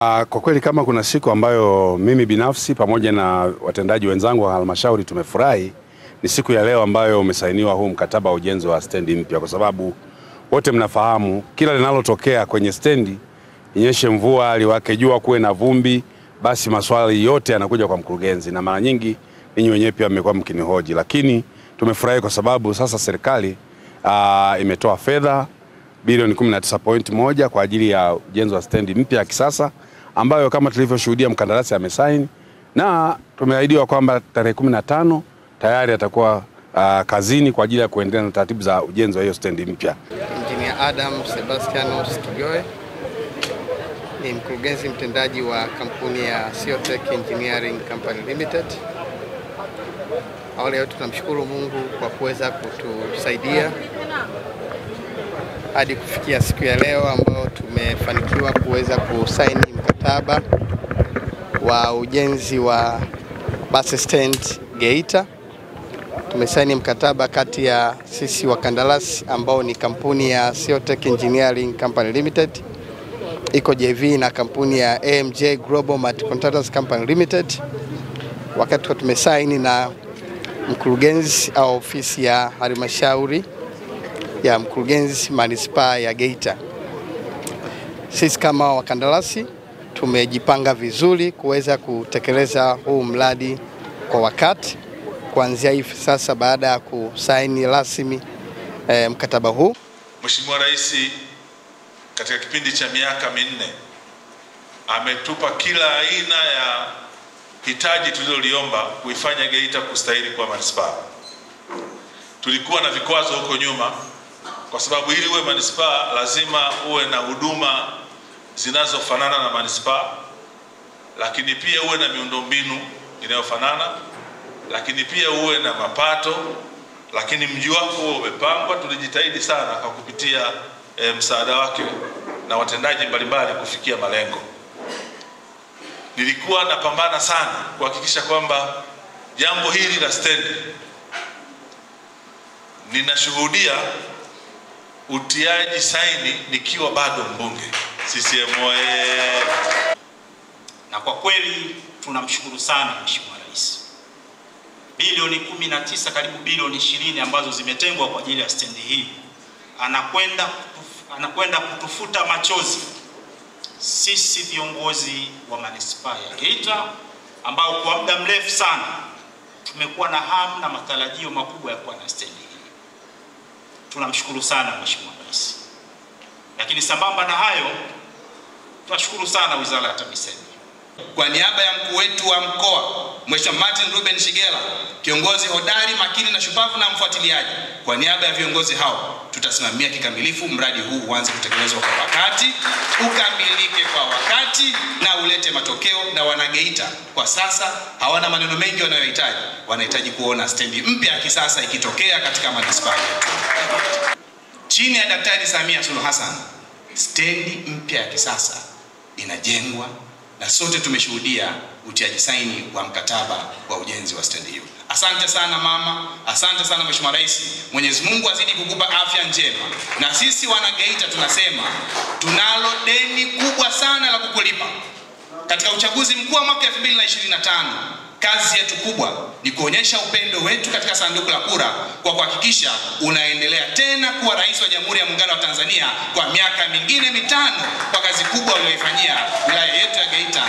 Kwa kweli kama kuna siku ambayo mimi binafsi pamoja na watendaji wenzangu wa halmashauri tumefurahi ni siku ya leo ambayo umesainiwa huu mkataba wa ujenzi wa stendi mpya, kwa sababu wote mnafahamu kila linalotokea kwenye stendi, inyeshe mvua, liwake jua, kuwe na vumbi, basi maswali yote yanakuja kwa mkurugenzi, na mara nyingi ninyi wenyewe pia mmekuwa mkinihoji. Lakini tumefurahi kwa sababu sasa serikali imetoa fedha bilioni 19.1 kwa ajili ya ujenzi wa stendi mpya ya kisasa ambayo kama tulivyoshuhudia mkandarasi amesaini, na tumeahidiwa kwamba tarehe 15 tayari atakuwa kazini kwa ajili ya kuendelea na taratibu za ujenzi wa hiyo stendi mpya. Engineer Adam Sebastianus Kigoe ni mkurugenzi mtendaji wa kampuni ya Siotech Engineering Company Limited. Awali yote tunamshukuru Mungu kwa kuweza kutusaidia hadi kufikia siku ya leo ambayo tumefanikiwa kuweza kusaini mkataba wa ujenzi wa bus stand Geita. Tumesaini mkataba kati ya sisi wakandarasi ambao ni kampuni ya Siotech Engineering Company Limited iko JV na kampuni ya AMJ Global Multi Contractors Company Limited. Wakati tumesaini na mkurugenzi au ofisi ya halmashauri ya mkurugenzi manispaa ya Geita. Sisi kama wakandarasi tumejipanga vizuri kuweza kutekeleza huu mradi kwa wakati kuanzia hivi sasa baada ya kusaini rasmi mkataba huu. Mheshimiwa Rais katika kipindi cha miaka 4 ametupa kila aina ya hitaji tuliloliomba kuifanya Geita kustahili kuwa manispaa. Tulikuwa na vikwazo huko nyuma kwa sababu ili uwe manispaa lazima uwe na huduma zinazofanana na manispaa, lakini pia uwe na miundombinu inayofanana, lakini pia uwe na mapato, lakini mji wako uwe umepangwa. Tulijitahidi sana kwa kupitia msaada wake na watendaji mbalimbali kufikia malengo. Nilikuwa napambana sana kuhakikisha kwamba jambo hili la stendi, ninashuhudia utiaji saini nikiwa bado mbunge. CCM oye! Na kwa kweli tunamshukuru sana Mheshimiwa Rais. Bilioni 19 karibu bilioni 20 ambazo zimetengwa kwa ajili ya stendi hii, anakwenda kutufuta machozi sisi viongozi wa manispaa ya Geita ambao kwa muda mrefu sana tumekuwa na hamu na matarajio makubwa ya kuwa na stendi hii. Tunamshukuru sana Mheshimiwa Rais. Lakini sambamba na hayo tunashukuru sana Wizara ya TAMISEMI. Kwa niaba ya mkuu wetu wa mkoa Mheshimiwa Martin Ruben Shigela, kiongozi hodari, makini na shupavu na mfuatiliaji, kwa niaba ya viongozi hao tutasimamia kikamilifu mradi huu uanze kutekelezwa kwa wakati, ukamilike kwa wakati na ulete matokeo. Na wanageita kwa sasa hawana maneno mengi wanayohitaji, wanahitaji kuona stendi mpya ya kisasa ikitokea katika manispaa yetu. Chini ya Daktari Samia Suluhu Hassan, stendi mpya ya kisasa inajengwa na sote tumeshuhudia utiaji saini wa mkataba wa ujenzi wa stendi hiyo. Asante sana mama, asante sana Mheshimiwa Rais. Mwenyezi Mungu azidi kukupa afya njema. Na sisi wanageita tunasema tunalo deni kubwa sana la kukulipa. Katika uchaguzi mkuu wa mwaka 2025, kazi yetu kubwa ni kuonyesha upendo wetu katika sanduku la kura kwa kuhakikisha unaendelea tena kuwa rais wa Jamhuri ya Muungano wa Tanzania kwa miaka mingine 5 kwa kazi kubwa uliyoifanyia wilaya yetu ya Geita